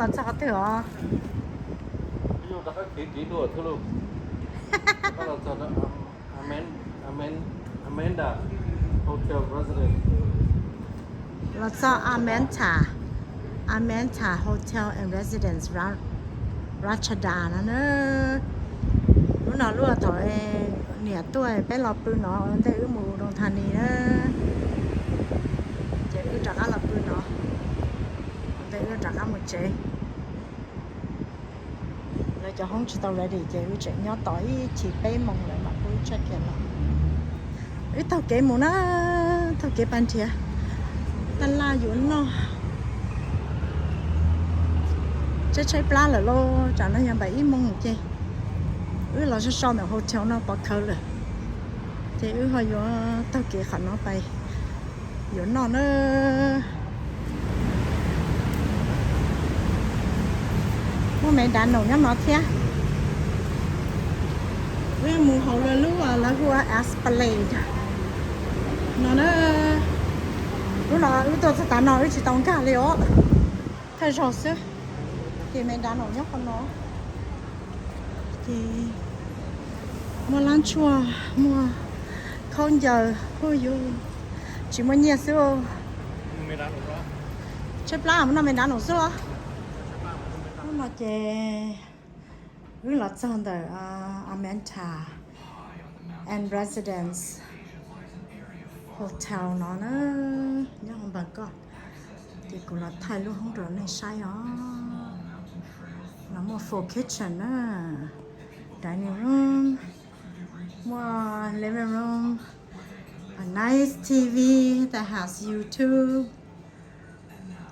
Los txog qhov twg os? Los txog Amen- Amen- Amanda Hotel Residence. Los txog Amanda, Amanda Hotel and Residence Ra- Rachada no na. Lub no lub thaum niam tuaj peb los pw no ua ntej wb mus Doos Thas Nis na. Ces wb rov qab los pw no ua ntej wb rov qab mus tsev. Lawv cov hoob tsis tau ready ces wb tseem nyob tos ib chim peb moos lawm mam pub check in los. Wb taug kev mus na, taug kev pas nrhiav taj laj yuav noj. Tshaib tshaib plab lawm lauj, tsam no yog npaum ib moos ces wb los so so ntawm hotel no pov khawv lawm, ces wb ho yuav taug kev qhov no pais yuav noj na. Muaj me dav num nyob no thiab. Wb mus hauv lawv lub, lawv hu ua Esplanade no na. Lub no wb tuaj txog tav no wb tsis tau nkag li os, thawj zaug xwb. Ces me dav num nyob qhov no, ces muaj lab ntshuaj, muaj khaub ncaws, huj yus, tsis muaj nyiaj xwb. Tshaib plab mus noj me dav num xwb los. Hnub no ces wb los txog ntawm Amanda and Residence Hotel no na, nyob hauv Npawg Koj. Ces kuv los thaij lub hoob rau nej saib os. Los muaj full kitchen na, dining room, muaj living room, a nice T V that has YouTube.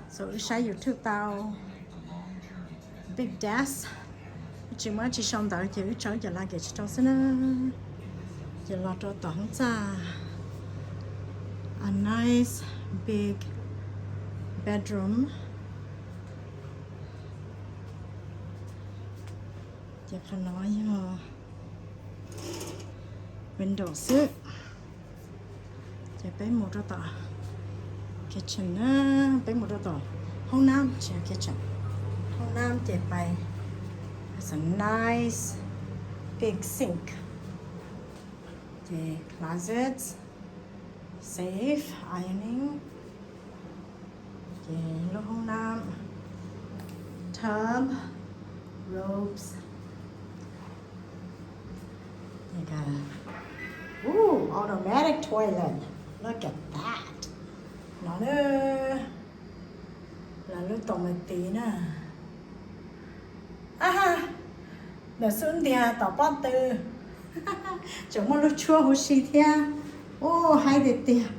So wb saib YouTube tau. Big desk, wb tsis muaj dab tsi sau ntawv ces wb tso cov luggage rau xwb na. Ces los rau tom hoob txaj, a nice big bedroom. Ces qhov no yog window xwb. Ces peb mus rau tom kitchen na, peb mus rau tom hoob nab, tsis yog kitchen, hoob nab ces pais, has a nice big sink, ces closets, safe, ironing, ces lub hoob nab, tub, robes, automatic toilet, look at that. No na, lawv lub tom me tiv na. Aha, ntawm xub ntiag tom pob tw tseem muaj lub tshuab huv si thiab. Ub, haib tiag tiag.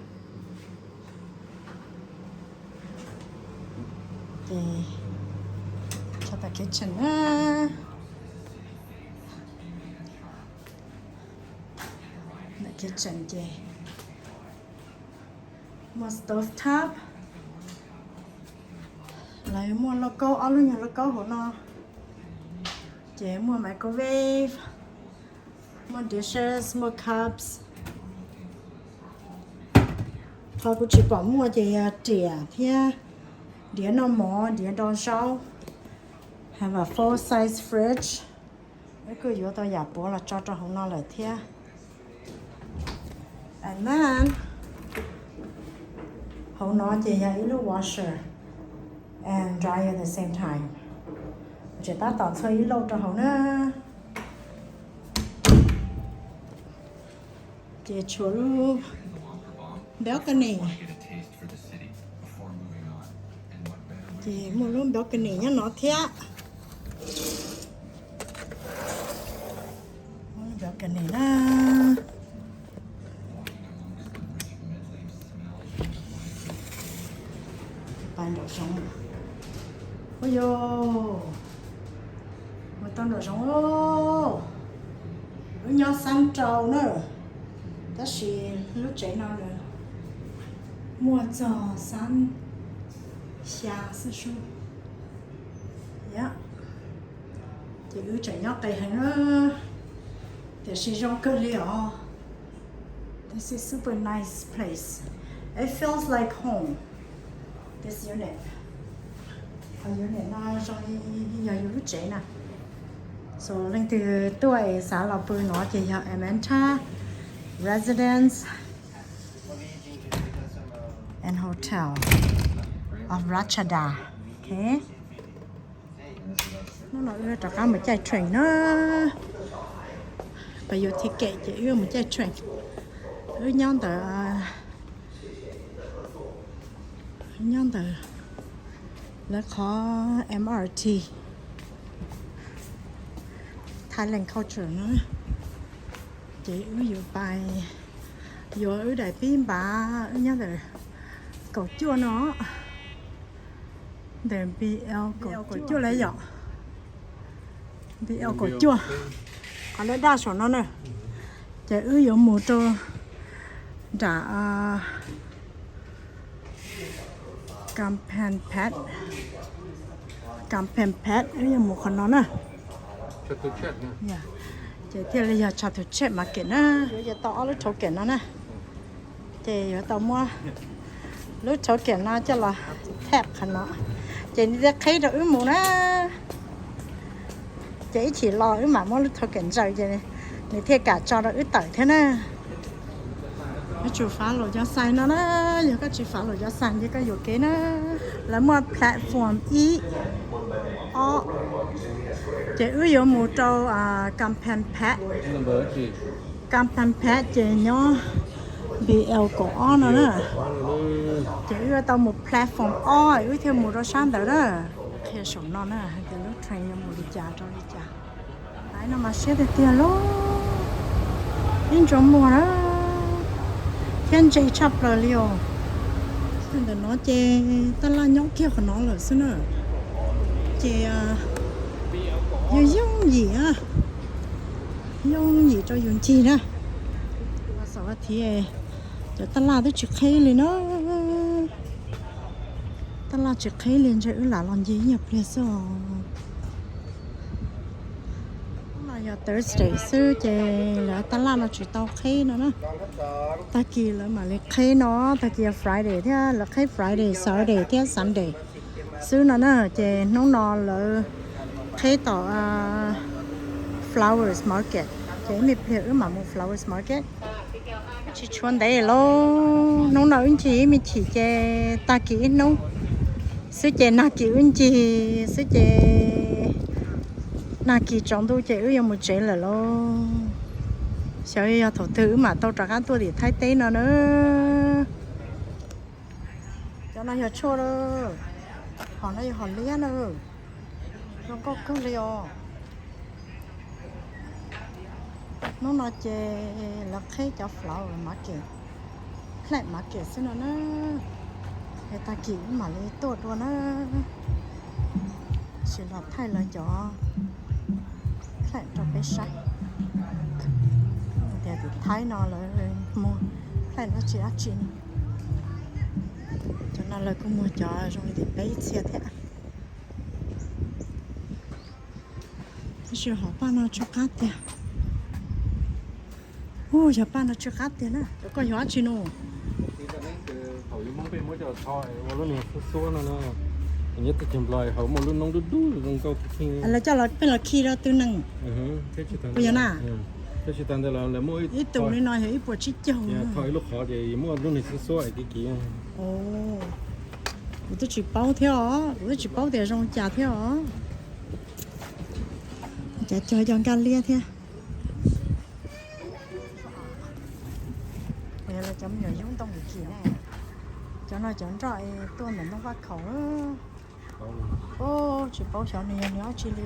Ces tso tom kitchen na. Ntawm kitchen ces muaj stove top, lawv muaj lauj kaub, ob lub nyuag lauj kaub hauv no, ces muaj microwave, muaj dishes, muaj cups. Qhov kuv tsis pom muaj ces yog riam thiab, diav noj mov, diav do zaub. Have a full size fridge. Wb kuj yuav tau yam puav los tso rau hauv no lawm thiab. And then hauv no ces yog ib lub washer and dryer at the same time. Tseem tab tom txhua ib lauj rau hauv na. Ces tshuav lub balcony. Ces muaj lub balcony nyob no thiab. Muaj lub balcony na. Pais nraum zoov. Ua yog, mus tau nraum zoov. Wb nyob xab rau na, tab sis lub tsev no nws muaj txog xab xya xwb sub. Yog, ces wb tseem nyob qis heev na, tiam sis zoo kawg li os. This is super nice place. It feels like home. This unit. Yus nim no zoo li yog yus lub tsev na. So leej twg tuaj es xav los pw no ces yog Amanta Residence and Hotel of Ratchada. Ok. Hnub no wb rov qab mus caij train na. Pas yus ticket ces wb mus caij train. Wb nyob ntawm, nyob ntawm lawv qhov M R T, Thailand Culture no. Ces wb yuav pais, yuav wb daim pib npav wb nyob ntawm kaum cuaj no, ntawm B L kaum cuaj lawm yom. B L kaum cuaj, qhov daj daj saum no na. Ces wb yuav mus rau nram Kamphaeng Phet, Kamphaeng Phet wb yuav mus qhov no na. Ces thiaj li yog Chatuchak Market na. Yuav tau ob lub token no na. Ces yuav tau muab lub token no coj los tap qhov no, ces nws thiaj qhib rau wb mus na. Ces ib chim los wb mam muab lub token ntsaws ces nws thiaj kam tso rau wb tawm thiab na. Wb tsum fav laus cov xais no na, yog koj tsis fav laus cov xais ces koj yuam kev na. Lawv muaj platform ib, ob, ces wb yuav mus rau Kamphaeng Phet. Kamphaeng Phet ces nyob B L kaum ob no na. Ces wb yuav tau mus platform ob wb thiaj mus rau sab ntawd na. Qhia saum no na hais tias lub train yuav mus li cas rau li cas. Laiv no mas siab tiag tiag lauj, ib ntsuav muag na, thiab ntse tshaj plaws li os. Ntawm no ces tab laj nyob kiag qhov no lawm xwb na. Ces yog yooj yim, yooj yim rau yus ncig na. Xaum a thiv cov tab laj twb tsis qheb li na. Tab laj tsis qheb li ntshe wb lam los ncig ib nyuag pliag xwb os. Hnub no yog Thursday xwb ces lawv tab laj no tsis tau qheb no na. Tag kis lawv mam li qheb no, tag kis yog Friday thiab lawv qheb Friday, Saturday thiab Sunday xwb no na. Ces hnub no lawv qheb tom Flowers Market, ces ib me pliag wb mam mus Flowers Market. Tsis tshuav ntev lauj, hnub no wb ncig ib me chim ces tag kis ib hnub xwb ces nag kis wb ncig xwb ces nag kis tsaus ntuj ces wb yuav mus tsev lawm lauj. Xyov yog thaum twg wb mam tau rov qab tuaj tim Thaib teb no na. Cov no yog tshuaj, hom no yog hom liab na, zoo nkauj kawg li os. Hnub no ces lawv qheb cov flower market, plant market xwb no na. Es tag kis wb mam li tuaj dua na, sim los thaij lawv cov plant rau peb saib tias tim Thaib no lawv muag plant dab tsi dab tsi. Cov no lawv kuj muag cov zoo li tim peb ib txhia thiab. Tab sis hom paj no tsw qab tiag. Ub, yog paj no tsw qab tiag na. Cov koj yog dab tsi no? Lawv coj los peb los khi rau twg neeg? Puas yog na? Ib tug li no yog ib puas tsib caug. Kuv twb tsis paub thiab os, kuv twb tsis paub tias zoo cas thiab os. Cov cog cov nkaj liab thiab. Yog lawv cov me nyuam yub ntoo kim ne. Cov no cov nroj tuaj ntawm ntoo faj khaum. Tsis paub xyov nws yog nws dab tsi li.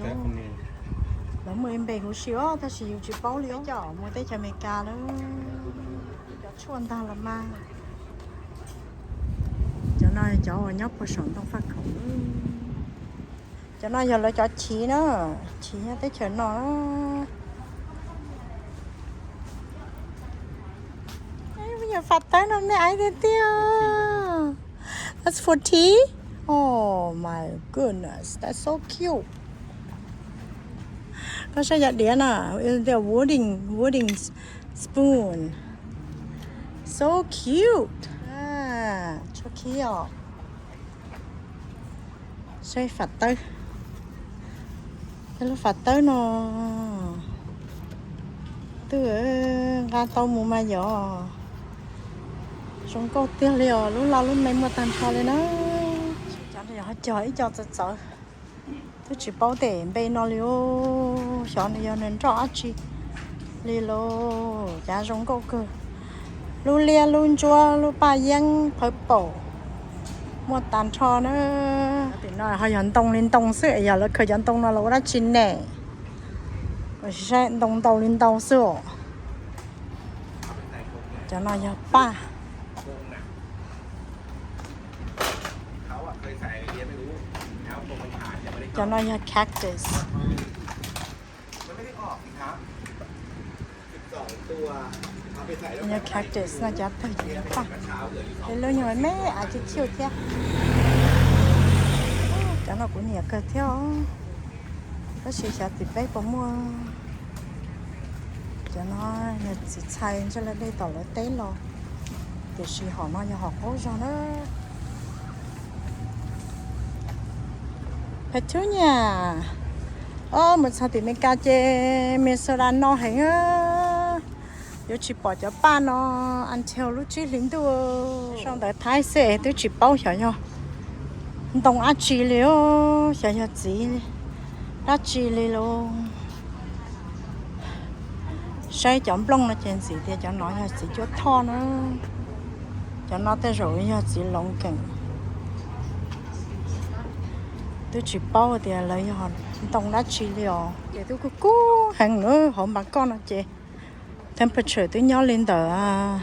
Lawv muaj ib npe huv si os, tab sis yus tsis paub li os. Coj mus teb chaws Amelikas lawm. Cov tshuaj ntag los mas. Cov no cov uas nyob puag saum ntoo faj khaum. Cov no yog lawv cov chiv na, chiv nyob teb chaws no. Ej, me nyuam fam tawb no me aiv tiag tiag. That's for tea? Oh my goodness, that's so cute. Koj saib cov diav na, is the wooden, wooden spoon. So cute. Tshuaj khib os. Saib fam tawb, lub fam tawb no twb nqa tau mus mas yog zoo nkauj tiag li os, lub loj lub me muaj tag nrho li na. Cov no yog cog ib co txawv txawv, twb tsis paub tej npe no li os, xyov nws yog nws nroj dab tsi li los cas zoo nkauj kawg. Lub liab lub ntsuab lub paj yeeb pawv paum muaj tag nrho na. Tim no ho yog ntoo li ntoo xwb, yog lawv khaws cov ntoo no los ua dab tsi ne? Saib ntoo ntau li ntau xwb os. Cov no yog paj. Cov no yog cactus. Yog cactus no cov tawg ces yog paj. Lub nyuag me me av khiv khiuj thiab. Cov no kuv nyiam kawg thiab os. Tab sis xyov tim peb puas muaj. Cov no yog txiv txhais ntshe lawv de tom lawv teb los, tiam sis hom no yog hom qub zog na. Petunia. Os, mus txog tim Meskas ces Minnesota no heev, yuav tsis pom cov paj no until lub tsib hlis ntuj. Sau ntawv Thaib xwb twb tsis paub xyov yog ntoo dab tsi li, xyov yog txiv dab tsi li los. Saib cov nplooj no ces ntxim tias cov no yog txiv cuab thoj na. Cov no tej zaum yog txiv loov keem. Twb tsis paub tias lawv yog ntoo dab tsi li os. Ces twb kub kub heev na, hauv npas koj no ces temperature twb nyob li ntawm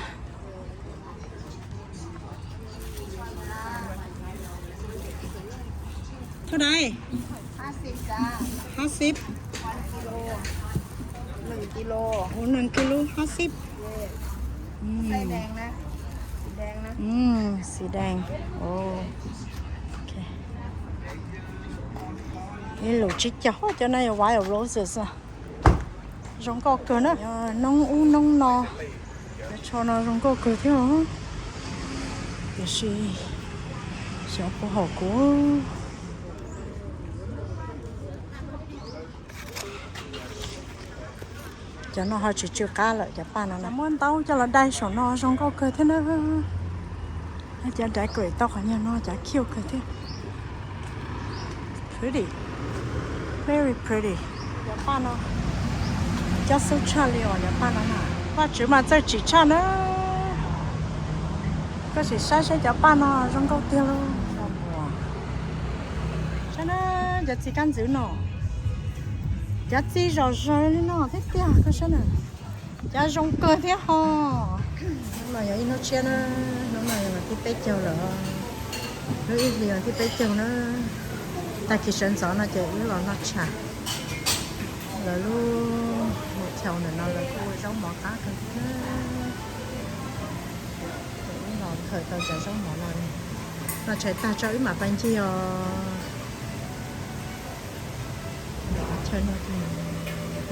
thaj dai hab xib, hab xib, hab xib. Xim dees. Ib lus tsib caug. Cov no yog wild roses. Zoo nkauj kawg na. Noob ub noob no, cov tsho no zoo nkauj kawg thiab os. Tiam sis xyov puas haum kuv. Cov no ho tsis tsw qab lawm cov paj no. Muab ntaub coj los dai saum no zoo nkauj kawg thiab na. Cov decorate tau qhov nyuag no cov cute kawg thiab. Pretty, very pretty. Cov paj no cob xub tshaj li os cov paj no na. Vaj tswv mas txawj tsim tshaj na. Koj sim saib saib cov paj no zoo nkauj tiag lauj. Saib na, cov txiv kab ntxwv no, cov txiv zom zaws li no thiab tiag koj saib na. Cov zoo kawg thiab ho. Hnub no yog ib hnub tshiab na, hnub no yog vas thib peb caug lawm, lub ib hlis vas thib peb caug na. Tag kis sawv ntxov no ces wb los noj tshais. Lawv lub motel ntawm no lawv kuj ua zaub mov qab kawg thiab na. Wb los khaws tau cov zaub mov no, noj tshais tag tso wb mam pais ncig os. Chaw no ces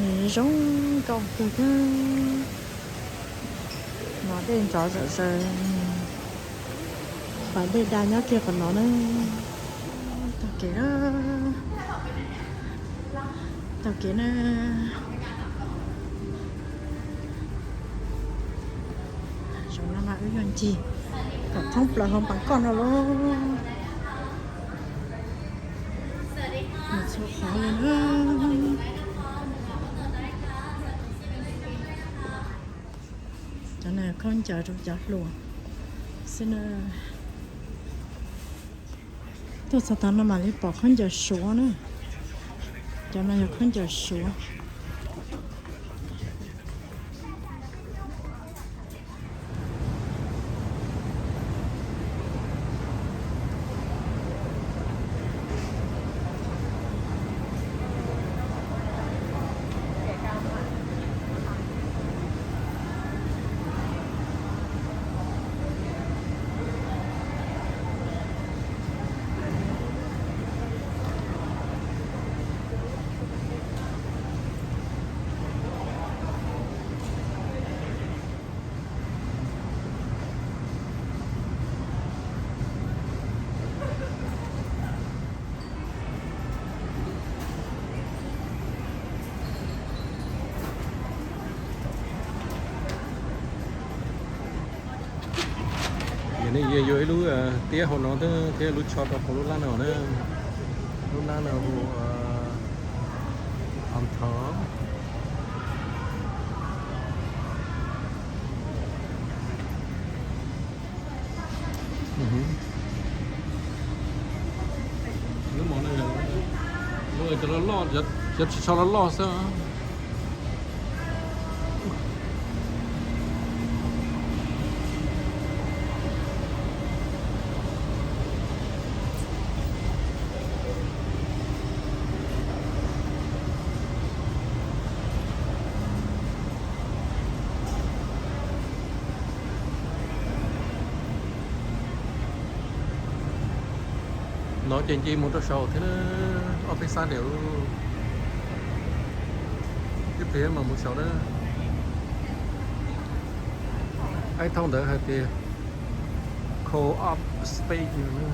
nws zoo nkauj kawg thiab. No dej nrov zom zaws, pas dej da nyob kiag qhov no na. Taug kev na, taug kev na. Zaum no mas wb yuav ncig kom thoob plaws hauv npas koj no lauj. Mus txhua qhov li na. Cov no khaub ncaws rau cov hluas xwb na. Tuaj txog tag no mam li pom khaub ncaws Suav na. Cov no yog khaub ncaws Suav. Nws yeej yuav ib lub tiab hauv no thiab lub tsho rau hauv lub lab no na. Lub lab no hu Am Thov. Lub mov no, lub cov loj loj, cov tsis tshua loj loj xwb. No ces nce mus rau saud thiab, ob peb xab diam. Ib pliag mam mus saud na. Ib thooj ntawd hais tias Co-op Space no.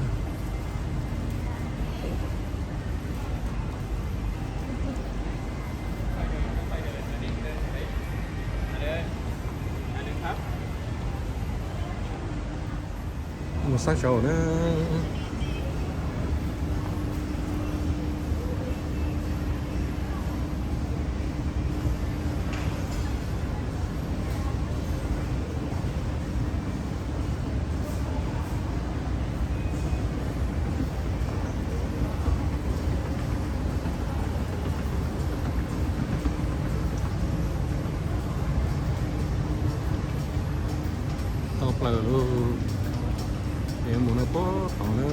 Mus sab saud na. Tau plaws lawm, es mus no puag tod na.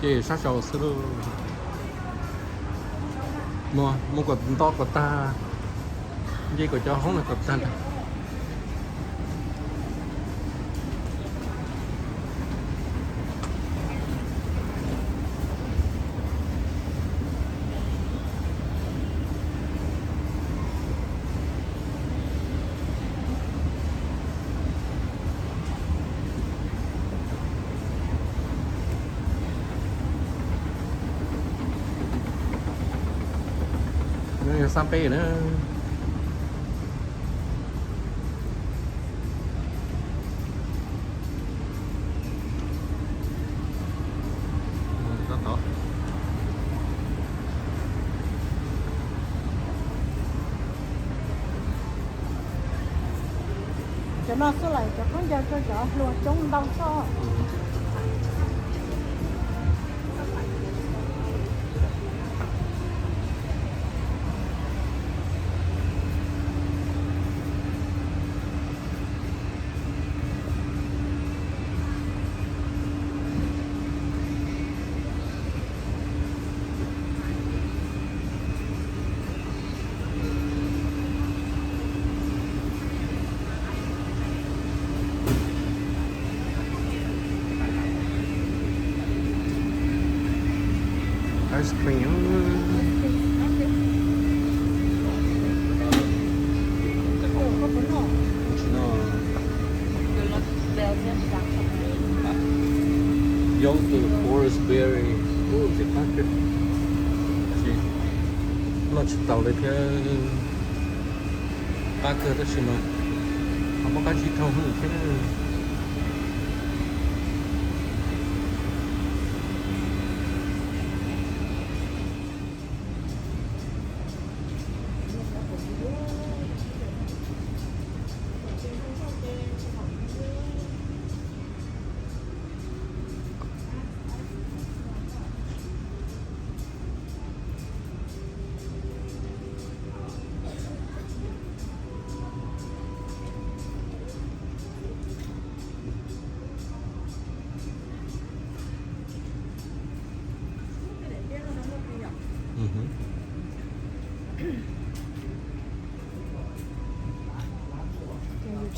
Ces sab saud xwb lauj. Mus, mus kom nto kom tag, nce kom cov hoob no kom tag. No yog xab peb na. Cov no xwb lawm, cov khaub ncaws rau cov hluas coob ntau xwb. Ice cream. Tsis noj. Yogurt, forest berry. Ub, ntxim qab kawg. Tab sis noj tsis taus li thiab. Qab kawg tab sis mas ho muaj qab zib dhau hwv thiab.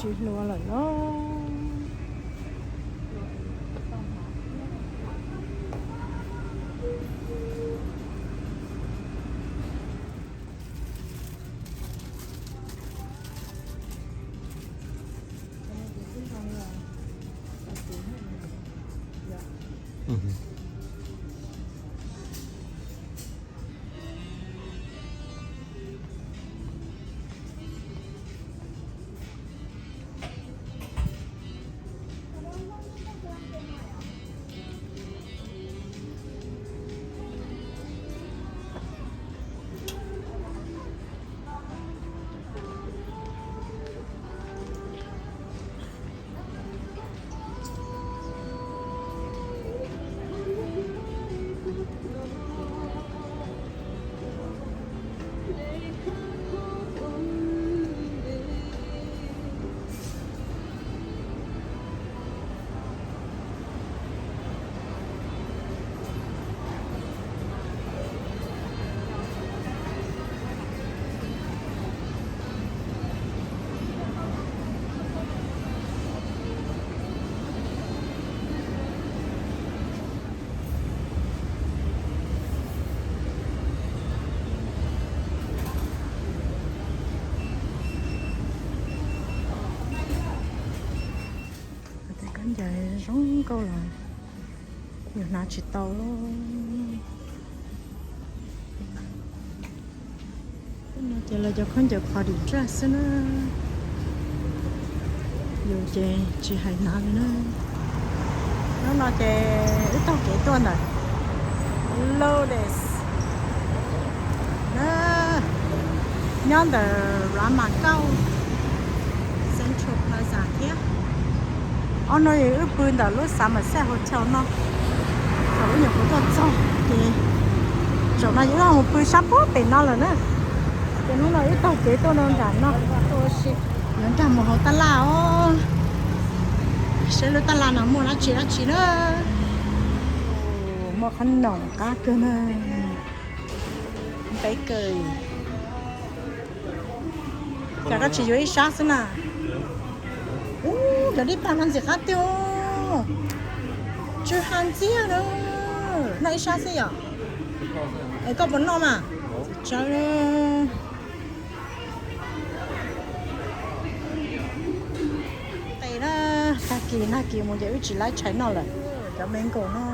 Tsis hlua lawm los. Khaub ncaws zoo nkauj los yus hnav tsis tau. No ces lawv cov khaub ncaws qhov dim raj xwb na. Yus ces tsis hais hnav li na. Hnub no ces wb taug kev tuaj ntawm Lotus na, nyob ntawm Rama Kauj Central Plaza thiab. Ob no wb pw ntawm lub Somerset Hotel no, thaum wb nyuam qhuav tuaj txog ces zaum no wb mus pw sab puag pem no lawm na. Ces hnub no wb taug kev tuaj no nram no, yuav nrog mus hauv tab laj os, saib lub tab laj no muaj dab tsi dab tsi na. Muaj qhob noom qab kawg na. Bakery. Cas koj tsis yuav ib sab xwb na? Ub, cov dib pag no ntxim qab tiag. Tsw ha ntxiag na. Noj ib sab xwb yom? Es koj puas noj mas? Tsawv. Tes na, tag kis nag kis mus ces wb tsis laib tshais noj lawm. Cov mango no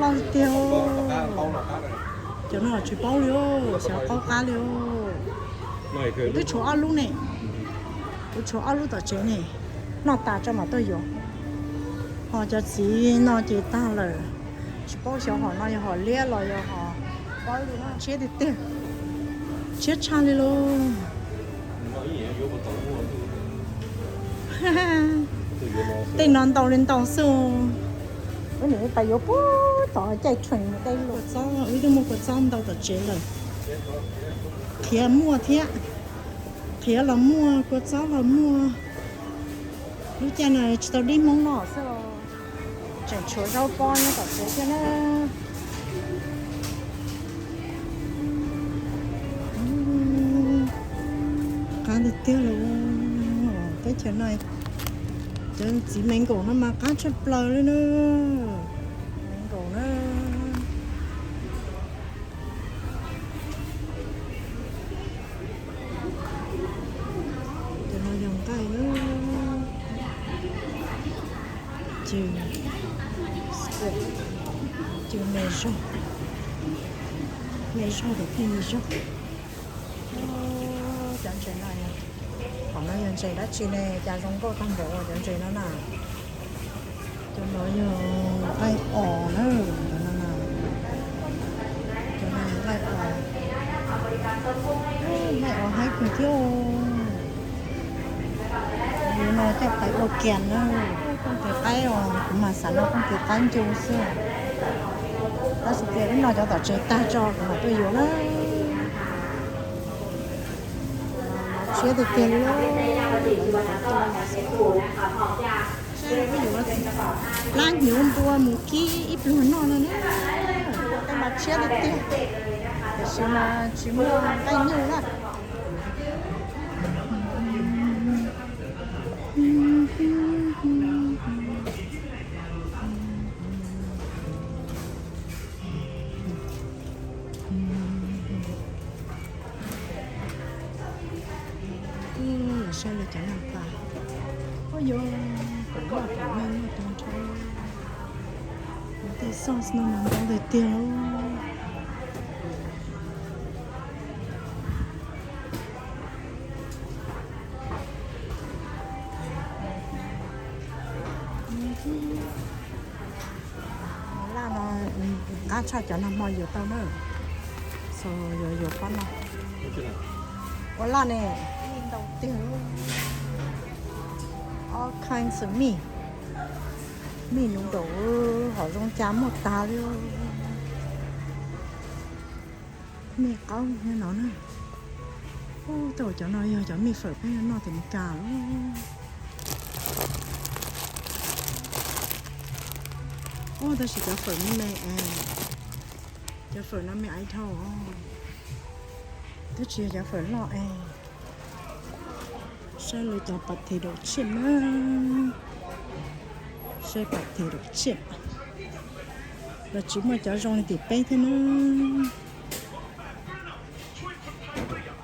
loj tiag. Cov no tsis paub li, xyov qaub qab li. Twb tshuav ob lub ne, kuv tshuav ob lub tom tsev ne, noj tas tso mam tuaj yuav. Ho cov txiv no ces tag lawm, tsis paub xyov hom no yog hom liab los yog hom paub li no, tshiab tiag tiag, tshiab tshaj li lauj. Tej no ntau li ntau xwb. Wb niam wb pais yuav puag tom caij train mus deb luaj txob, wb twb muaj kua txob ntau tom tsev lawm. Qhiav muaj thiab, qhiav los muaj, kua txob los muaj. Lub caij no tsis tau dib Hmoob noj xwb, tseem tshuav zaub pob nyob tom tsev thiab na. Qab tiag tiag los, teb chaws no cov txiv mango no mas qab tshaj plaws li na. Mango na. Cov no yog nqaij na. Cw, cw me zog, me zog, cov me zog. Cov ntses no, qhov no yog ntses dab tsi ne, cas zoo nkauj tag npaum cov ntses no na. Cov no yog nqaij os na, cov no na, cov no yog nqaij os. Nqaij os haib kawg thiab. Yus no coj pais ua kiag na. Kooj tes qaib os, kuv mas xav noj kooj tes qaib ncu xwb. Tab sis tias wb noj cov tom tsev tag tso kuv mam tuaj yuav na. Tshiab tiag tiag li. Seb wb yuav plab hnyuv npua mus kib ib pluag noj no na. Tej mas tshiab tiag tiag, tiam sis mas tsis muaj nqaij nyuj na. Saib lawv cov naj pas. Ua yuav kom loj kom me muaj tag nrho. Tej sauce no mas ntau tiag tiag. Laj no qab tshaj cov nag hmo yuav tau na. So yuav yuav pob no. Ua laj ne, ntau tiag. All kinds of meat. Meat noodle, hom zoo cas muaj tag li. Meat qaub no na. Ub, tau cov no yog cov meat fawm peb noj tim Meskas lawm. Ub, tab sis cov fawm me me es, cov fawm no me aiv dhau, twb tsis yog cov fawm loj es. Saib lawv cov potato chip na. Saib potato chip. Lawv tsis muaj cov zoo li tim peb thiab na.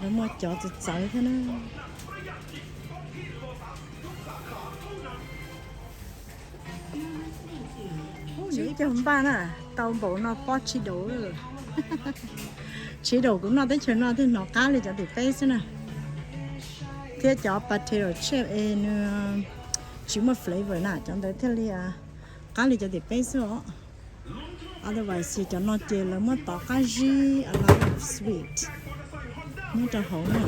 Lawv muaj cov txawv txawv thiab na. Ib caug npaj na, tau npaum no pob tsib daus. Tsib daus kuv noj teb chaws no thiaj hnov qab li cov tim peb xwb na. Thiab cov potato chip es nws tsis muaj flavor na, cov ntawd thiaj li qab li cov tim peb xwb os. Otherwise cov no ces lawv muab tov qab zib a lot of sweet nyob rau hauv na.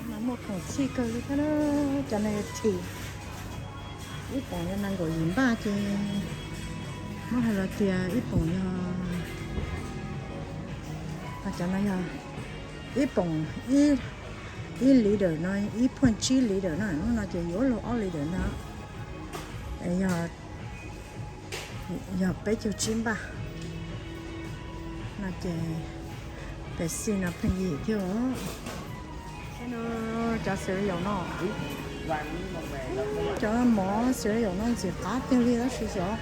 Mas muaj khoom txhij kawg li thiab, cov no yog tea. Ib poom yog nees nkaum yim npaj ces muab hais los tias ib poom yog, cov no yog ib poom, ib liter no, ib point tsib liter na, lub no ces yuav luag ob liter ntag. Yog, yog peb caug tsib npaj no ces Pepsi no pheej yim thiab os. Cov cereal no, cov mov cereal no ntxim qab tiag li tab sis xyov,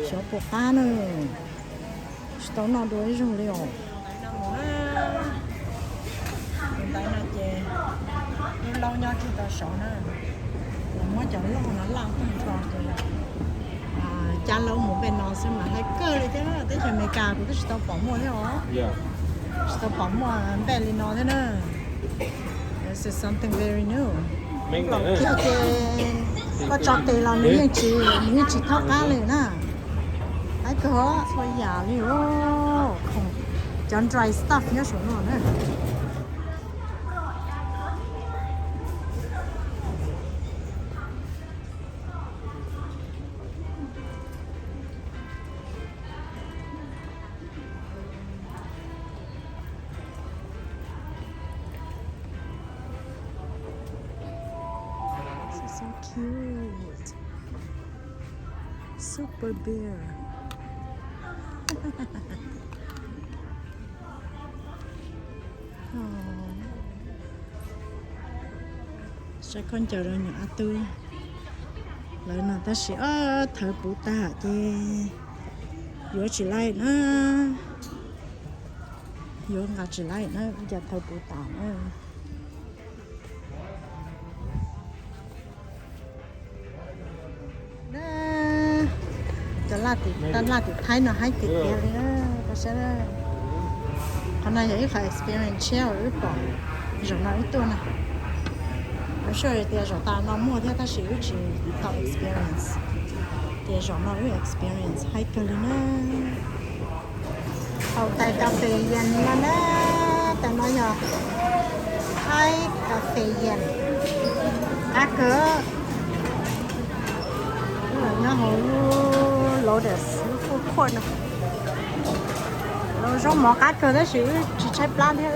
xyov puas qab na. Tsis tau noj dua ib zaug li os. Tus ntawd no ces lub laub nyob kiag tau saud na. Muab cov loj no laj tag nrho ces cab laub mus npej no xwb mas haib kawg li thiab na. Teb chaws Amelikas kuv twb tsis tau pom muaj thiab os. Tsis tau pom muaj npej li no thiab na. This is something very new. Kiag ces koj tso tes los nws yeej tsis, nws yeej tsis thaub qab li na. Haib kawg, txhua yam li os. Cov dry stuff nyob saum no na. This is so cute. Super Bear. Saib khaub ncaws rau nyuam a tub lawv no tab sis ob thawv puv tag ces yuav tsis laij na. Yuav nqa tsis laij na, ua cas thawv puv tas na. Cov laj tim Thaib no haib tiag tiag li na, koj saib. Qhov no yog ib qhov experience tshiab uas wb pom zaum no wb tuaj na. Wb sure tias zaum tas no muaj thiab tab sis wb tsis tau experience. Ces zaum no wb experience haib kawg li na. Tau tais kas fes yees no na, tais no yog Thai Cafe Yen, qab kawg. Nyob hauv Lotus lub food court no. Zaub mov qab kawg tab sis wb tsis tshaib plab thiab,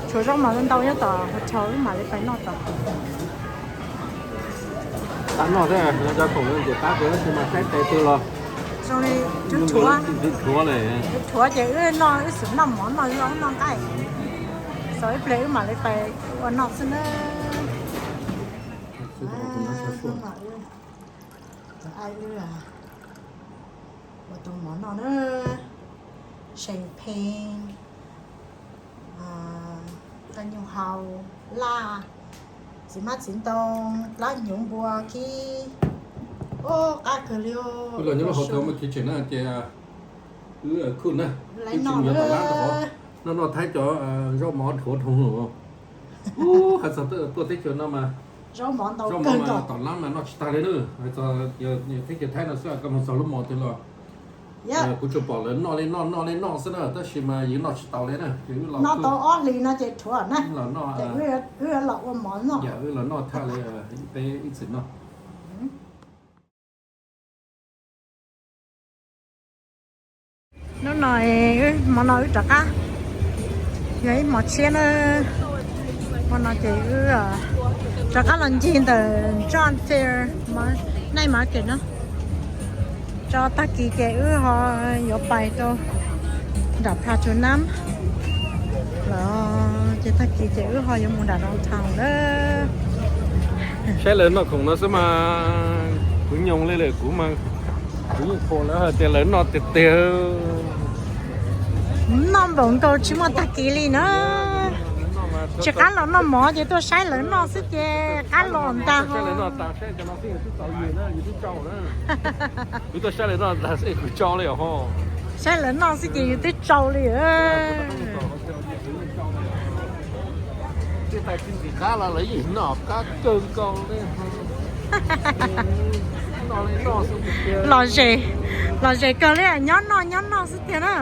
tshuav zaub mov ntau nyob tom hotel wb mam li pais noj tom. Qab noj thiab, cov khoom ntxim qab kawg tab sis mas saib tes twg los zoo li thuav, thuav ces wb noj, wb xub noj mov noj zoo noj nqaij, xaus ib pliag wb mam li pais ua noj xwb na. Cov ai wb ua tau mov noj na, champagne, qaj nyuj hau, laj, Txiv hmab txiv ntoo, plab hnyuv npua khib. Ub, qab kawg li. Wb los nyob lub hauv tsev mas khiv tseem na ces wb khuj na, wb tsis mus yuav tom lab rau qhov noj noj Thaib cov zaub mov dhuav dhau lawm. Ub, hais txog tuaj teb chaws no mas zaub mov tom lab mas noj tsis tag li na. Hais txog teb chaws Thaib no xwb, koj mus txog lub mos twg los kuv tsuas pom lawv noj li noj noj li noj xwb na, tab sis mas yus noj tsis tau li na. Ces wb los noj tau ob hlis no ces rhuav na, los noj, wb los ua mov noj. Wb los noj thaj li peb ib txwm noj. Hnub no, hmo no wb rov qab, yog ib hmo tshiab na. Hmo no ces wb rov qab los ncig ntawm John Fair night market no. Tso tag kis ces wb ho yuav pais rau nram Pratunam los ces tag kis ces wb ho yuav mus nram downtown na. Saib lawv noj khoom no xwb mas kuv nyoog li lawm, kuv mas kuv yeej pom lawv hais tias lawv noj tiag tiag. Noj npaum nkaus tsis muaj tag kis li na. Tsis qab los noj mov ces tuaj saib lawv noj xwb ces qab los ntag. Saib lawv noj xwb ces yus twb tsau li. Qab los lawv yeej noj qab kawg nkaus li. Lom zem, lom zem kawg li, nyob noj nyob noj xwb tiag na.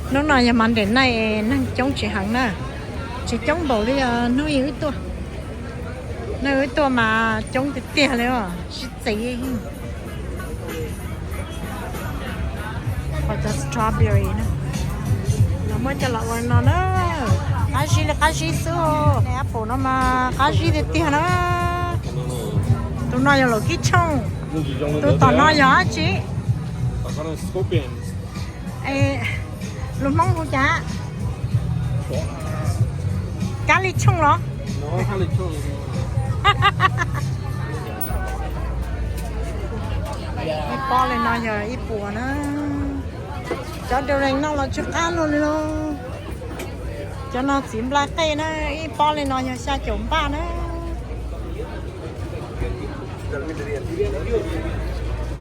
Hnub no yog Monday night, neeg coob tsis heev na, tsis coob npaum li hnub wb tuaj. Hnub wb tuaj mas coob tiag tiag li os, sib txiv. Ho cov strawberry na, los muab coj los ua no na, qab zib li qab zib xwb. Apple no mas qab zib tiag tiag na. Tus no yog laum kib tshooj, tus tom no yog dab tsi? Lus Hmoob hu cas? Kab li tshooj los? Ib pob li no yog ib puas na. Cov durian no los tsw qab luaj li lauj. Cov no txiv nplai qej na, ib pob li no yog xya caum npaj na.